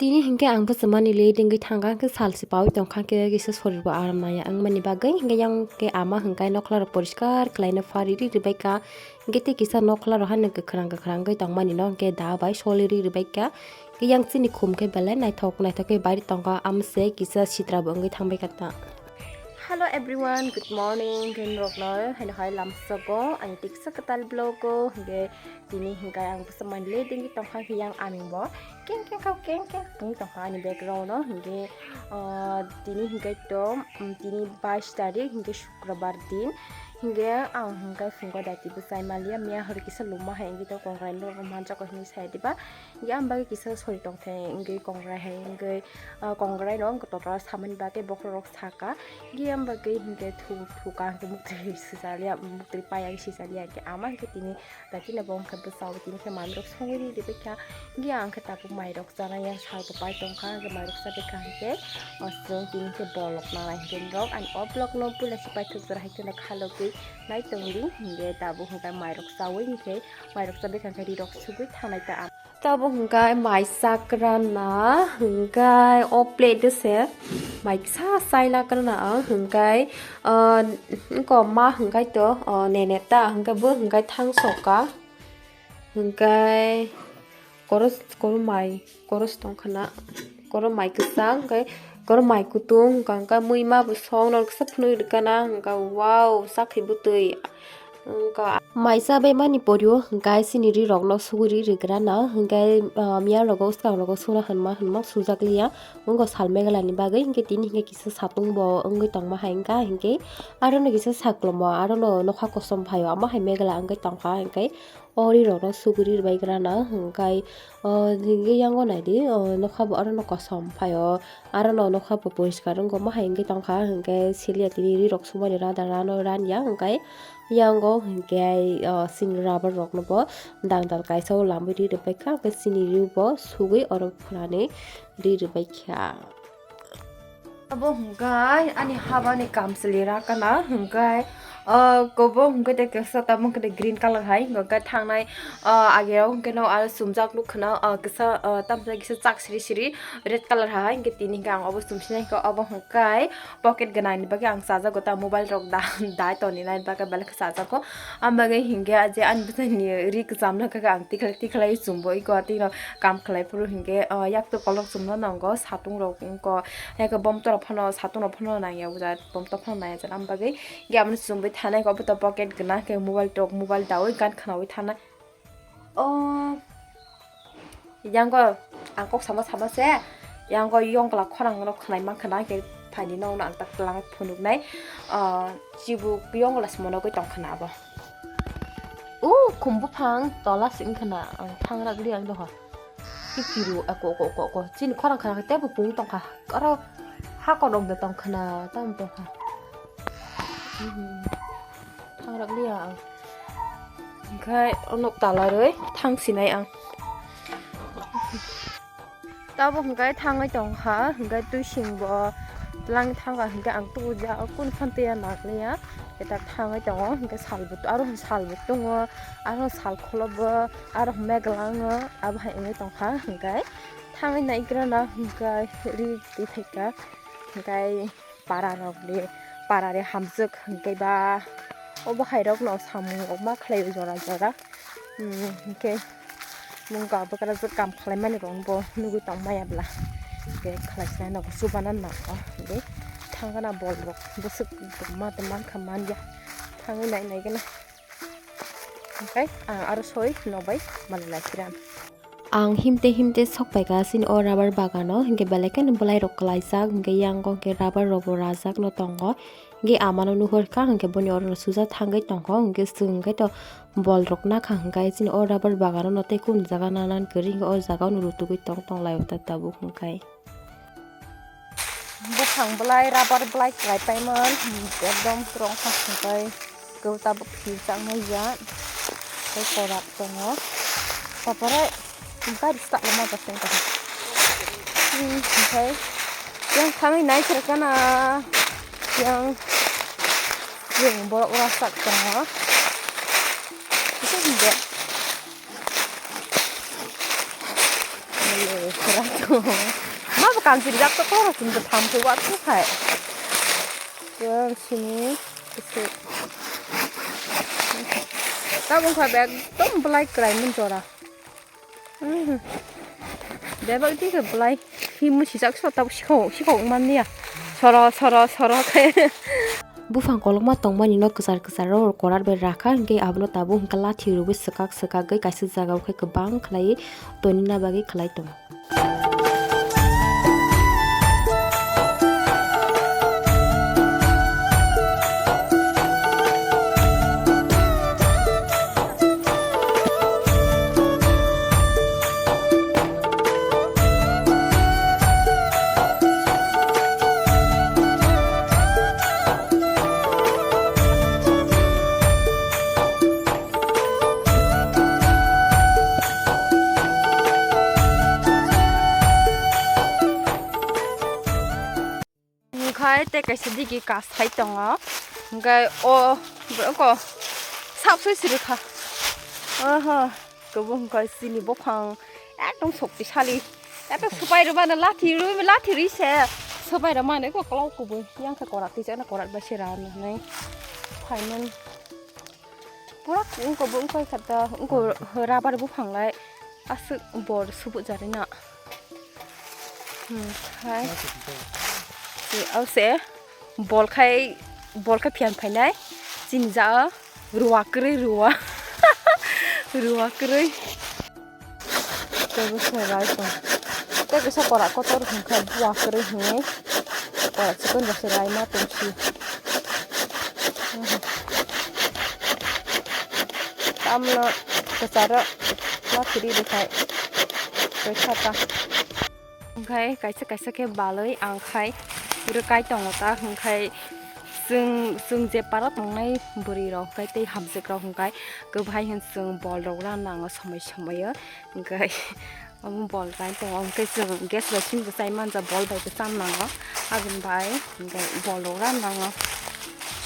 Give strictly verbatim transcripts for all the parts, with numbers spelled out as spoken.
Tini hinkhe ang bwswmani late wngwi thangkha, hinkhe salsi paui tongkha, hinkhe kisa sorirbo aram nangya wngmani bagwi, hinkhe yang khe ama hinkhe nokhlaro poriskar khlaina phari ri ribaikha, hinkhe tei kisa nokhlaro haino kwkhwrang kwkhwrang wngwi tongmani no hinkhe da bai soli ri ribaikha, hinkhe yang chini khum khe belai naithok naithok khe bairi tongkha, amse kisa sitrabo wngwi thangbaikha ta. Hello everyone, good morning, hinkhe norokno haino hai lamsogo ani tiksa kwtal vlog o, hinkhe Tini hinkhe ang bwswk manle dingwi tongkha khe yang aming bo keng keng kau keng keng wngwi tongkha ani background o hinkhe, ah, tini hinkhe to, um, tini bais tarik hinkhe sukrobar din hinkhe ang hinkhe phungo daiti bwchai manliya miya hor kisa luma hai wngwi tong kongrai norok manjak hinwi sai diba hinkhe ang bagwi kisa sori tongthai wngwi kongrai hai wngwi, ah, kongrai no wngkha totra samani bagwi bokhorok saka hinkhe ang bagwi hinkhe thu thuka hinkhe muktwi swijaliya muktwi paiya sichaliya hinkhe ama hinkhe tini. Dakhe no bo wngkha bwsao tini khe manwirok songwi ri ribaikha. Hinkhe ang khe tabuk mairok chanai yang salbo pai tongkha, hinkhe mairok chabaikha hinkhe o chwng tini khe bolok nanai hinkhe norok ani o vlog no puila se paithak jora hai kheno khalogwi nai tongdi. Hinkhe tabuk hinkhe mairok chaui hinkhe mairok chabaikha hinkhe rirok sugwi thangnai ta ang. Tabuk hinkhe mai chakrana hinkhe o plate o se mai kisa chai lakrana ang hinkhe. Ah, wngkha ma hwnkhe to, oh, nene ta hwnkhe bo hwnkhe thang soka. Hwnkhe koros, koro mai, koros tongkha na. Koro mai kwchang, hwnkhe koro mai kutung, hwnkha hwnkhe muima bo song no kisa phunui rwkha na, hwnkha wow, sakhi bwtwi. Wngkha mai cha bai mani porio, hwnkhe chini ri rok no suguri rigra na, hwnkhe, ah, miya rogo swkang rogo suna hwnma hwnma sujak liya. Wngkha sal meglani bagwi, hwnkhe tini hwnkhe kisa satung bo wngwi tongma hai wngkha, hwnkhe aro no kisa saklomo, aro no nokha kosom phaio, amo hai megla wngwi tongkha, hwnkhe o ri rok no suguri rwbaigra na, hwnkhe, o, hwnkhe yango naidi, o, nokha bo aro no kosom phaio, aro no nokha bo poriskar wngkha, omo hai wngwi tongkha, hwnkhe siliya tini ri rok sumani rada rano ranya, hwnkhe. Yango hinkhe, ah, chini rubber rokno bo dangdar kaisa o lamwi ri rwbaikha, hwnkhe chini ri bo sugwi oro phunani ri rwbaikha. Abo hwnkhe ani habani kamchwlwi rakana hwnkhe, ah, kobo hwnkhe tei kisa tamo hwnkhe tei green colour hai hwnkhe thangnai, ah, age o hwnkhe no aro chumjak nukha na, ah, kisa, ah, tamsa kisa chak siri siri red colour hai hwnkhe tini hwnkhe ang obo chumsinai hwnkhe obo hwnkhe. Pocket gwnangni bagwi ang chajago ta mobile rok da dai toni nai bagwi belai khe chajago. Ang bagwi hinkhe je ani bwsaini ri kwcham no khe ang tikhlai tikhlai chumbo iko tino kam khlai phuru hinkhe, ah, yakto kolok chumno nango satung rok wngko. Haikhe bomto rok phano satung rok phano nangya bujai bomto phano nangya jani bagwi. Hinkhe amoni chumui thanai khe obo to pocket gwnang khe mobile rok mobile daui gan khwnaui thanai. O yango ang kok sama sama se yango yongla khorang no khwnai mankha na khe phaini nokno ang tak lang phunuknai, ah, chibuk yongla se monogwi tongkha na abo. O khum buphang tola se wngkha na ang thang ragli ang doho. Kikiru ako ko ko ko chini khorang khana tebo pung tongkha aro hakor rok de tongkha na tamo tongkha. Thang ragli ang. Hinkhe onok tala rwi thang sinai ang. Tabuk hinkhe thangwi tongkha, hinkhe twising bo twlang thangkha, hinkhe ang tubuja kunu phan twiya nangkliya. Khe tak thangwi tongo, hinkhe salbo, aro salbo tongo, aro sal kholobo, aro megla wngo, abo hai wngwi tongkha, hinkhe thangwi naikrana, hinkhe ri twi phaikha, hinkhe. Para rok de, para de hamjwk hwnkhe ba, obo hai rok no samung rok ma khlai o jora jora. Hmm, hwnkhe mungka bwkrajwk kam khlai mani rok bo nugwi tong maya bla. Hwnkhe khlai sinai no chubanan nango hwnkhe thang gana bol rok bwswk ma tong mankha manya thangwi nai nai gana. Hwnkhe ang aro soi nok bai malai lai phiran. Ang himte himte sok paikha chini o rubber bagano, hinkhe belai kheno bwlairok kwlaijak, hinkhe yango hinkhe rubber rokbo rajakno tongo. Hinkhe amano nuhurkha, hinkhe boni orono suja thangwi tongkho, hinkhe chwng hinkhe to bolrok nakha, hinkhe chini o rubber bagano no tei kunu jaga nanan kwrwi, hinkhe o jagao no rutugwi tong tong laio ta tabuk hinkhe. Buphang bwlai, rubber bwlai kwlai paimani, ekdom kwrwngkha hwnkhe, khe tabuk phirjaknai ya, tei korak tongo, tapore gari start lama bwswk wngkha, hmm, hwnkhe yang thangwi naikhwrwkha na, yang yang borok rwchap tongo, kisa hwnkhe. Ma bo kanchiri jak to koro chum to tham khe wa thu khai. Yang sini kusuk. Tabuk khai bag ekdom belai kwrai mun jora. Bebak di khe belai hi musi jak so tabuk sikhok sikhok man ya. Soro soro soro khe. Buphang kolokma tongmani no kwchar kwchar ro korat bai rakha, hwnkhe abono tabuk hwnkhe lathi rwgwi swkak swkagwi kaisa jagao khe kwbang khlaiwi tonina bagwi khlai tongo. Hwnkhe tei kaisa digi kasthai tongo, hwnkhe o borok o sap sui siri kha. Oho, kebo hwnkhe chini buphang ekdom shoktisali, ekdom swpai rwmano lathi rw-, lathi rwi se swpai rwmani eko kwlao kubui yang khe korat twi chana korat bai se rw hinwi phaimani. Pura wngkha bo wngkha kha ta, wngkha rubber buphang lai aswk bor subuk jari na. Hmm, hai. Ause bol khai, bol khai phiyan phainai chini ja o ruwa kwrwi ruwa. Ruwa kwrwi. Tei bwsa rai tong. Tei kisa kora kotor hwnkhe buwa kwrwi hwnwi kora chikon rok se rai ma tong si. Tamno kwcharo ma phiri rwkhai twi kha ta. Hwnkhe kaisa kaisa khe balwi ang khai rwkai tongo ta, hwnkhe chwng, chwng je para tongnai bwrwi rok hwnkhe tei hamjwk rok hwnkhe kwbahai hwn chwng bol rok rw nango somoi somoi o, hwnkhe omo bol rai tongo, hwnkhe chwng gas bai simi bo chai manja, bol bai bo cham nango, aboni bai hwnkhe bol rok rw nango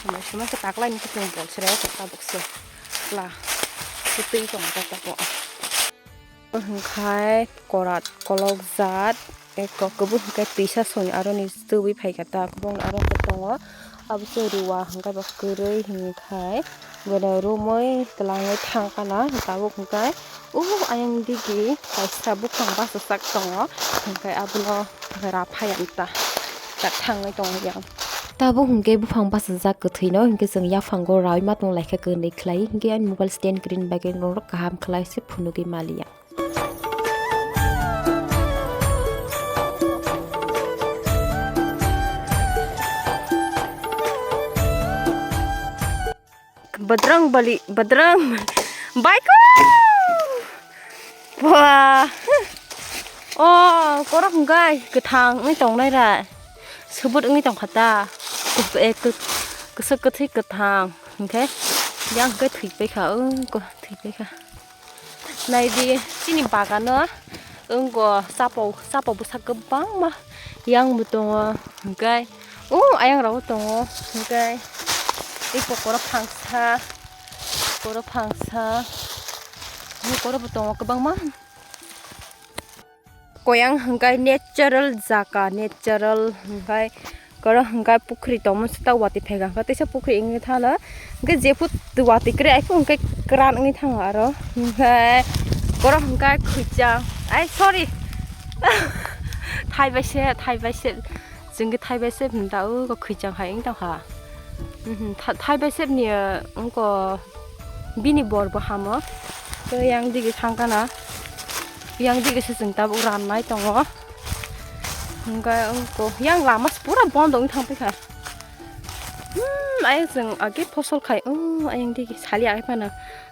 somoi somoi khe taklaini khe chwng bol se rw tabuk se chwla se twi tongo ta tabuk. Hwnkhe korat kolok jat eko kwbwi hwnkhe twisa soni aroni twiwi phaikha ta, kwbangma aro hwnkhe tongo. Abo se ruwa hwnkhe bo kwrwi hwnkhe bono romwi twlangwi thangkha na tabuk hwnkhe o ayang digi kaisa buphang bachajak tongo, hwnkhe abono raphai ang ta, ta thangwi tongo yang. Tabuk hwnkhe buphang bachajak kwthwino hwnkhe chwng yaphango raui ma tong laikha, kwrwi khlai hwnkhe ani mobile stand kwrwini bagwi norok kaham khlai se phunugwi maliya. Badrang bali, badrang baiko. Wah. Oh, korok hwnkhe kwthang wngwi tongnai ra. Subut wngwi tongkha ta. Kuk-, eh, kuk-, kwswk kwthwi kwthang. Hwnkhe yang hwnkhe thwipaikha. Oh, ko-, thwipaikha. Naidi chini bagano wngko chapao, chapao bwsa kwbangma yang bo tongo, hwnkhe o ayang rok bo tongo, hwnkhe tei pokora phangsa, pokora phangsa, pokora bo tongo kwbangma. Koyang hwnkhe natural jaga, natural hwnkhe koro hwnkhe pukhri tongmani sita watwi phaikha, hwnkhe teisa pukhri wngwi thangla, hwnkhe jephru watwi kwrwi, aiphru hwnkhe kwran wngwi thango aro, hwnkhe koro hwnkhe khwichang, ai, sorry, thai bai se, thai bai se. Chwng khe thai bai sep hinta o khwichang hai wng tongkha. Mhm, tha-, thai bai sep ni, eh, wngko bini bor bo hamo. Tei yang digi thangkha na. Yang digi se chwng tabuk rannai tongo. Hwnkhe wngko yang lama se pura bondo wng thang paikha. Hmm, ayang chwng age phosol khai, hmm, ayang digi salia hai phano.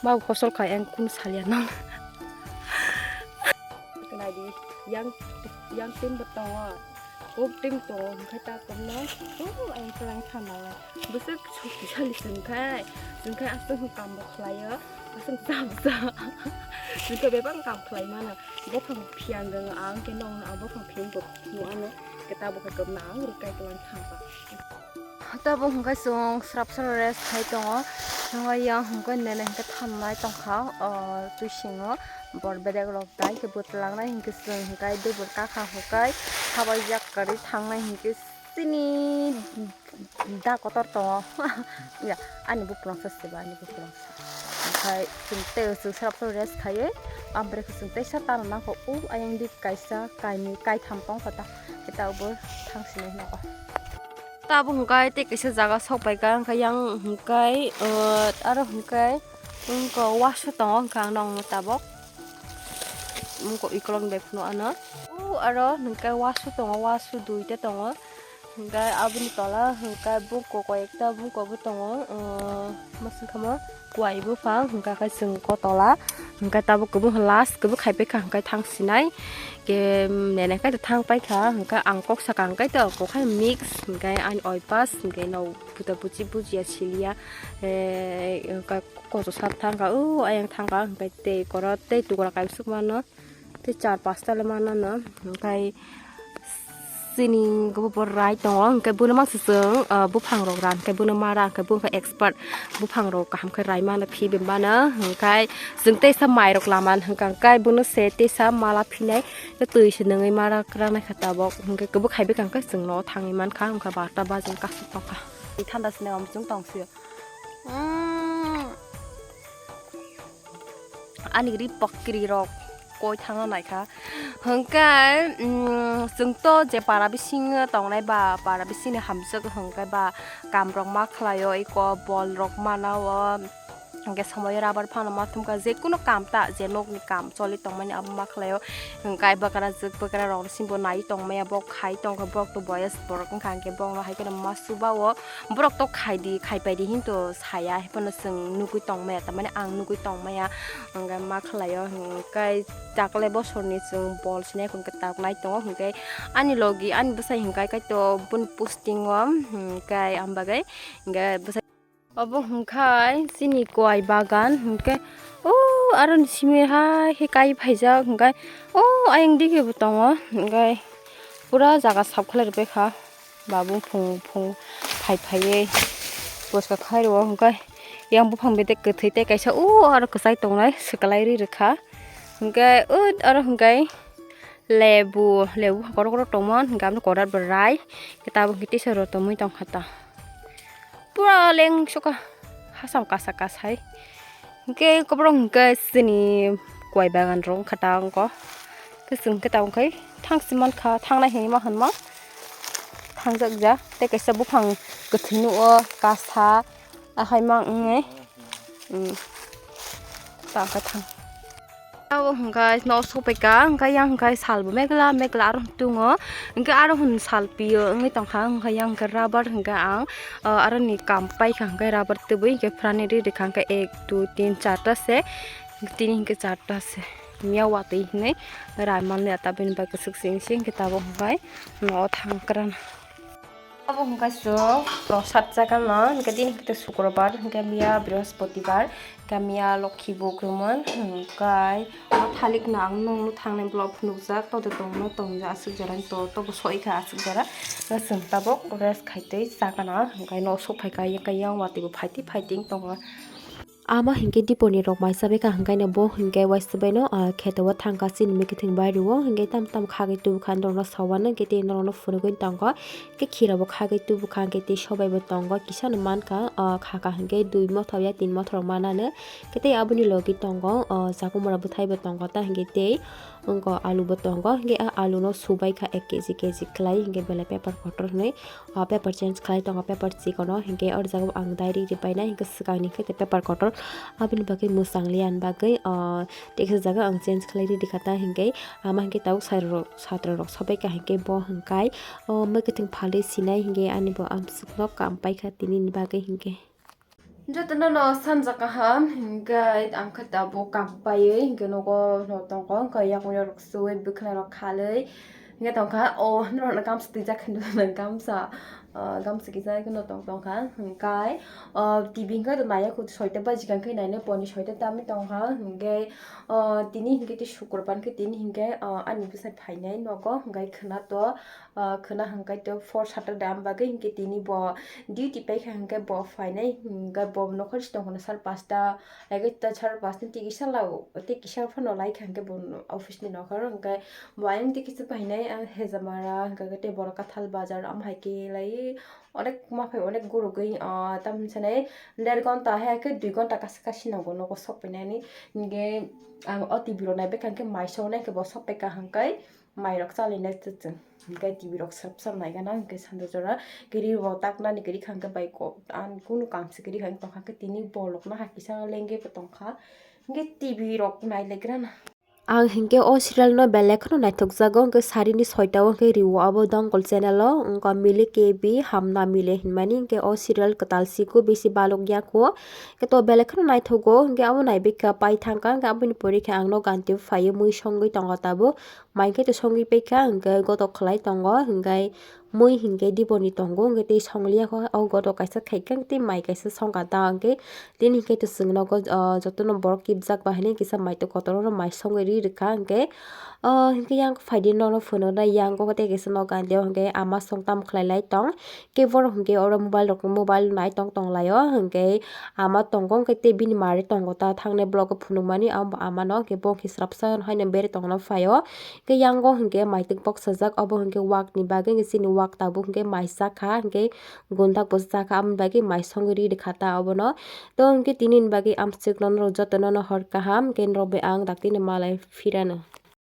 Babo phosol khai ang kunu salia nang. Naidi yang, yang tin bo tongo. Kok tin tongo, hwnkhe ta komno, oh, ayang kwrang thangnai. Bwswk sukti sali chwngkhai, chwngkhai aswk hwn kambo khlaio. Aswk chapsa. Jikhe bebak kam khlai mano. Bophang phiyan rwng ang khe nong ang bophang phiyan bo nuano. Khe tabuk khe kwbna ang rwkai kwlang thangkha. Tabuk hwnkhe chwng srap srap rest khai tongo. Hwnkhai yang hwnkhe nene hwnkhe thamnai tongkha o twisingo. Bor bedek rok tai khe bwtlangnai hwnkhe chwng hwnkhe dubur kakha hwnkhe sabaijak kwrwi thangnai hwnkhe chini da kotor tongo. Ya, ani buphurungsa se ba, ani buphurungsa. Omohai chwng tei chwng srap srap rest khaiwi, ampre khe chwng teisa tana nangkha o ayang dik kaisa, kainwi, kaitham tongkha ta, khe tabukbo thang sinai nogo. Tabuk hwnkhe tei kaisa jaga sokpaikha, hwnkhe yang hwnkhe, uh, aro hwnkhe wngkha wasu tongo, hwnkhe ang nokno tabuk. Wngkha ikologni bai phano ano. O aro hwnkhe wasu tongo, wasu duita tongo. Hwnkhe aboni tola hwnkhe buko koi ekta buko bo tongo, uh, masing khamo kuai buphang hwnkhe khe chwng ko tola hwnkhe tabuk kwbangkha last kwbang khai paikha hwnkhe thang sinai. Ke nene khe thang paikha hwnkhe ang kok sakang khe to kok hai mix hwnkhe ani oi pass hwnkhe no puta puchi bujiya siliya, eh, hwnkhe koso sak thangkha o ayang thangkha hwnkhe tei koro tei tukra kaibsuk mano. Tei char pasta le manano, hwnkhe chini gubupor rai tongo, hwnkhe bono mangsa chwng, ah, buphang rok ra, hwnkhe bono ma ra, hwnkhe bo wngkha expert, buphang rok kaham khe rai mano, phi bai mano, hwnkhe chwng teisa mai rok lama hwnkha, hwnkhe bono se teisa mala phinai, tei twi se nungwi ma ra, ra naikha tabok, hwnkhe kwbwkhai bwkha hwnkhe chwng nogo thangwi mankha, hwnkhe barta bajang kasuk tongkha. Thanda sinai om chwng tong sio. Mm. Ani ri pakri rok koi thangna naikha. Hwnkhe, mm, chwng to je para bisingo tongnai ba, para bisingni hamjak hwnkhe ba, kam rok ma khlaio, eko bol rok mana o, hwnkhe somoyo rubber phano ma thumkha, je kuno kam ta, je nokni kam choli tongmani abo ma khlaio. Hwnkhe bwkra jwk bwkra rok singbo nai tongmaya, bo khai tongkha, borok to boyes borok wngkha, hwnkhe borokno hai kheno ma chuba o. Borok to khai di, khai pai di hinto saya, haiphano chwng nugwi tongmaya, tamani ang nugwi tongmaya, hwnkhe ma khlaio, hwnkhe takle bosorni chwng bol sinai hwnkhe tak nai tongo, hwnkhe ani logi ani bwsai hwnkhe kaitor boni posting o, hwnkhe ang bagwi hwnkhe bwsai obo hwnkhe chini kowai bagan hwnkhe o aroni simi hai khe kai phaijak hwnkhe o ayang digi bo tongo hwnkhe pura jaga sap khlai rwbaikha. Ba buphung phung phai phaiwi bwska khai rwo hwnkhe yang buphang bedek kwthwi tei kaisa o aro kwchai tongnai swkalai ri rwkha hwnkhe o aro hwnkhe lebu lebu kotor kotor tongmani hwnkhe aboni korat bo rai tabuk hwnkhe tisa rw tongwi tongkha ta pura lengsoka hasam kasa kasai. Hwnkhe koborok hwnkhe chini kowai bagan rok wngkha ta wngkha. Khe chwng khe ta wngkha thang si mankha, thangnai hinwi ma hwnma thangjak ja. Tei kaisa buphang kwthwino o kasa ahai ma wngwi. Hmm. Ta wngkha thang. Abo hwnkhe nok sokpaikha, hwnkhe yang hwnkhe salbo megla megla aro tongo. Hwnkhe aro hwn sal pio wngwi tongkha, hwnkhe yang hwnkhe rubber hwnkhe ang, o, aroni kam paikha hwnkhe rubber twbwi hwnkhe phrani ri rikha hwnkhe ek, dui, tin, charta se, tini hwnkhe charta se. Miya watwi hinwi rai manliya ta bini bai kwchwk sing sing hwnkhe tabuk hwnkhe nogo thang kwrwng. Abo hwnkhe chwng prosad chakha no, hwnkhe tini hwnkhe sukrobar, hwnkhe miya brihospoti bar, hwnkhe miya lokhi bo kwrwngmon, hwnkhe o thalik no ang nung nung thangnai vlog phunukjak, tode tongno tongya aswk jora ni to, tobo soi kha aswk jora, hwnkhe chwng tabuk rest khaitwi chakana, hwnkhe no sok phaikha, yang watwi bo phaitwi phaitwi tongo. Ama hinkhe diponi rok mai chabaikha, hwnkhe no bo hinkhe uaisukbaino, ah, kheto o thangkha chini mikithwng bairio, hinkhe tam tam khagwi tubukha norokno sawano, hinkhe tei norokno phunugwi tongo, hinkhe khirabo khagwi tubukha, hinkhe tei sobaibo tongo, kisano mankha, ah, khakha hinkhe dui motha ya tin motha rok manano, hinkhe tei aboni logi tongo, ah, chakwmara bwthaibo tongo, ta hinkhe tei wngkha alubo tongo, hinkhe a aluno subaikha ek kg kg khlai, hinkhe belai paper kotor hinwi. O paper change khlai tongo, paper chikon o, hinkhe o jaga o ang diary ripainai, hinkhe swkang ni khe paper kotor, aboni bagwi mwchang liya ni bagwi, o, teisa jaga ang change khlai ri rikha ta, hinkhe ama hinkhe tabuk satra rok, satra rok sobai kha, hinkhe bo hwnkhai o mwkhwtwng phalwi sinai, hinkhe ani bo amswk no kam paikha tini ni bagwi hinkhe. Jotono no sanja kaham, hinkhe ang khe tabuk kam paiwi hinkhe nogo no tongo, hinkhe yakung yarok suwi bwkhwnai rok khalwi, Hingke tongkha o norokno gamsa twijak hinwi gamsa gamsa kijak no tong tongkha hingkai o T V hingke to naiya kho soita baji kha hingke nainai poni soita tamwi tongkha hingke o tini hingke tei sukrobar hingke tini hingke ani bwsai phainai nogo hingkai khwna to khwna hingkai to four Saturday am bagwi hingke tini bo duty paikha hingke bo phainai hingke bo nokhorsi tongkha sar pasta. Age ta sar pasta tei kisa lao tei kisa phano laikha hingke bo office ni nokhoro hingke bo ayang tei kisa painai ang Hejamara hingke tei borok Kathal bazar am hai khe lai onek ma phai onek gurugwi tam hinsanai der gonta hai khe dui gonta kasa kasi nango nogo sok painani hingke ang o T V rok naibaikha hingke mai songnai khe bo sok paikha hingke mai rok chalinai chwng hingke T V rok srwp srwp naigana hingke sanda jora kiri bo taknani kiri kha hingke bai kok ang kunu kam se kiri hai tongkha hingke tini bolok no hai kisa lengke bo tongkha hingke T V rok nailegrana. Ang hingke o serial no belai kheno naithokjago, hingke sarini soita o hingke rio abo Dongol channel o, wngkha Mile K B Hamna Mile hinmani, hingke o serial kwtal siko bisi balok ya kho, hingke to belai kheno naithogo, hingke abo naibaikha paithangkha, hingke aboni pore khe ang no ganti o phaiwi mui songwi tongo tabuk, mai khe to songwi paikha, hingke gotok khlai tongo, hingke mui hingke diboni tongo, hingke tei songliya kho, o gotok kaisa khaikha, tei mai kaisa songkha ta, hingke tini hingke to chwng nogo, o, jotono borok kibjak ba hinui kisa mai twi kotor oro mai songwi ri rwkha, hingke, o, hingke yang phaidi nono phunuknai yang kok tei kaisa nogo ani o hingke ama song tamo khlai lai tong, hingke borok hingke oro mobile rok, mobile nai tong tong lai o, hingke ama tongo, hingke tei bini mari tongo ta thangnai block o phunukmani, abo ama no hingke bo hingke srapsa haino bere tongna phai o, hingke yang o hingke mai twi bok sajak, obo hingke wak ni bagwi chini wak tabuk hingke mai sakha, hingke gundak bo chakha, aboni bagwi mai songwi ri rwkha ta obono. To hwnkhe tini ni bagwi amswk nono jotono no hor kaham, hwnkhe norok bai ang daktino malai phirano.